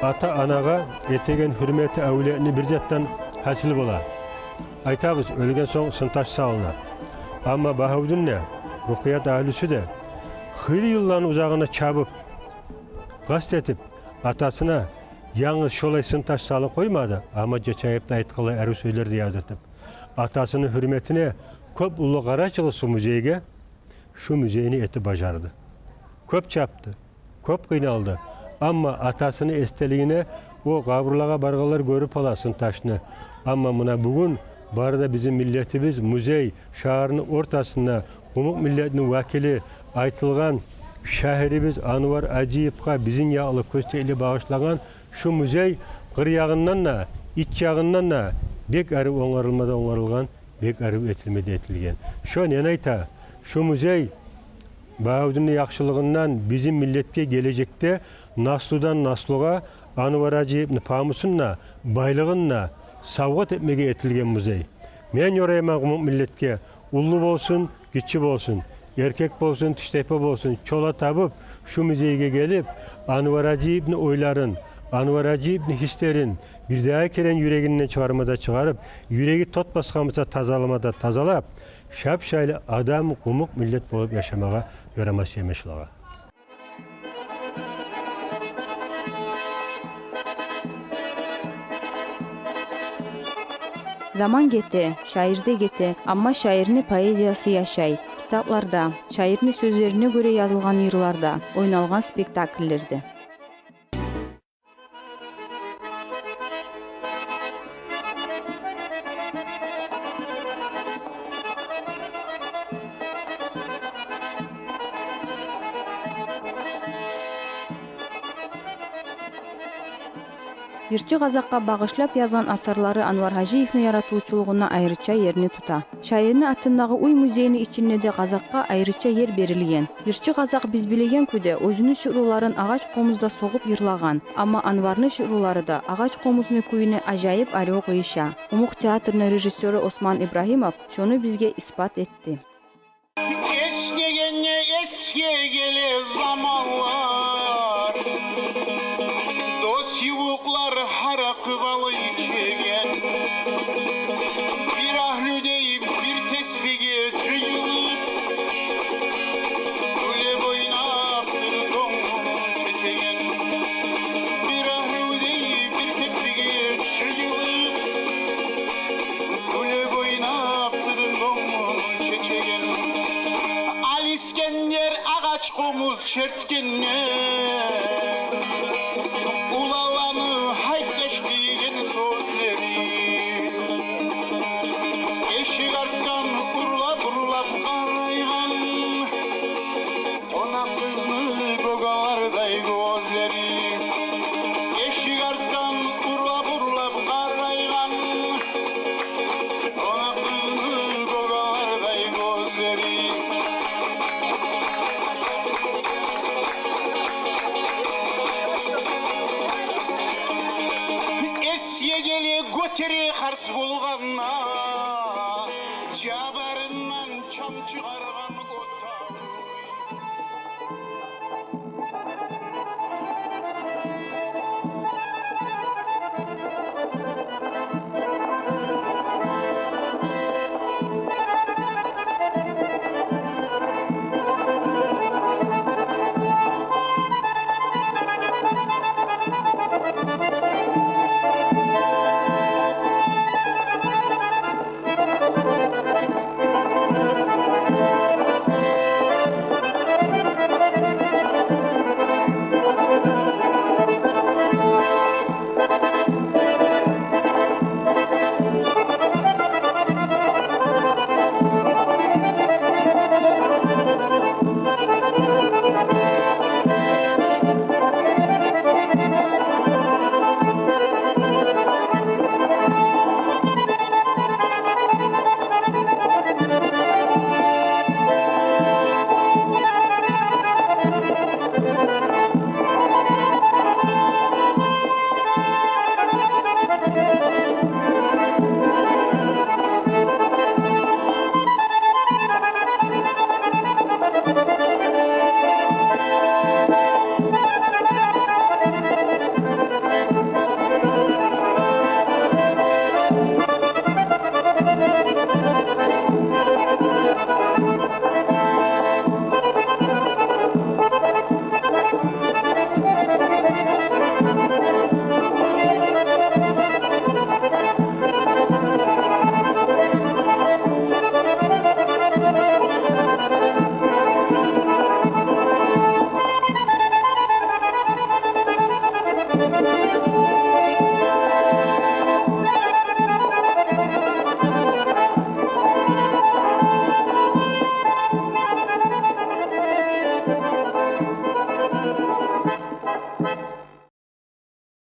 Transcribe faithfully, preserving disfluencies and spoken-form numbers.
Ата-анагъа этеген гьюрмети авлетни бир затдан гьасил бола. Айтабыз, оьлген сонг сынташ салына. Амма Багьавдин де, Рукъият агьлюсю де хыйлы йылланы узагъына чабып, къаст этип, атасына янгыз шолай сынташ салып къоймады, Агьмат Жачаевни айтгъанлай арив сёзлер де язытып, атасыны гьюрметине кёп уллу къарачыгъыз шу музейге, шу музейни этип бажарды. Кёп чапды, кёп къыйналды. Амма атасыны эсделигине о къабурлагъа баргъанлар гёрюп ала сынташны. Амма муна бугюн бары да бизин миллетибиз, музей, шагьарны ортасында къумукъ миллетни вакили, айтылгъан шаирибиз Анвар Ажиевге бизин якълы кёстеклик багъышлагъан шу музей къыр ягъындан да, ич ягъындан да бек арив онгарылма да онгарылгъан, бек арив этилме де этилген. Шо нени айта? Шу музей Багьавдинни яхшылыгъындан бизин миллетге гележекде наслудан наслугъа Анвар Ажиевни памусун да, байлыгъын да савгъат этмеге этилген музей. Мен ёрайман къумукъ миллетге, уллу болсун, гиччи болсун, эркек болсун, тиштайпа болсун, чола табып, шу музейге гелип, Анвар Ажиевни ойларын, Анвар Ажиевни гьислерин бир дагъы керен юрегинден чыгъарма да чыгъарып, юреги тот басгъан буса, тазалама да тазалап, шап-шайлы адам, къумукъ миллет болуп яшамагъа ёрамас эми шулагъа. Заман гете, шаир де гете, амма шаирни поэзиясы яшай. Китапларда, шаирни сёзлерине гёре язылгъан йырларда, ойналгъан спектакллерде. Йырчы Къазакъгъа багъышлап язгъан асарлары Анвар Гьажиевни яратывчулугъунда айрыча ерни тута. Шаирни атындагъы уьй-музейни ичинде де къазакъгъа айрыча ер берилген. Йырчы Къазакъ биз билеген кюйде оьзюню шиъруларын агъач къомузда согъуп йырлагъан. Амма Анварны шиърулары да агъач къомузну кююне ажайып арив къуюша. Къумукъ театрны режиссёру Осман Ибрагьимов шону бизге исбат этди. Эс дегенде эсге геле заманлар, дос-ювукълар гьаракъы балы ичеген. Бир агьлюдей бир тесбиге жыйылып, гюлеп ойнап тур гёнгюл чечеген. Бир агьлюдей бир тесбиге жыйылып, гюлеп ойнап тур гёнгюл чечеген. Али Искендер агъач къомуз чертгенде, уланланы гьайтдаш деген сёзлери. Эшик артдан урлап-урлап къарайгъан къонакъ къызны гёгалардай гёзлери. Эшик артдан урлап-урлап къарайгъан къонакъ къызны гёгалардай гёзлери. Эсге геле гётере къарз болгъанда, жабарындан чанг чыгъаргъан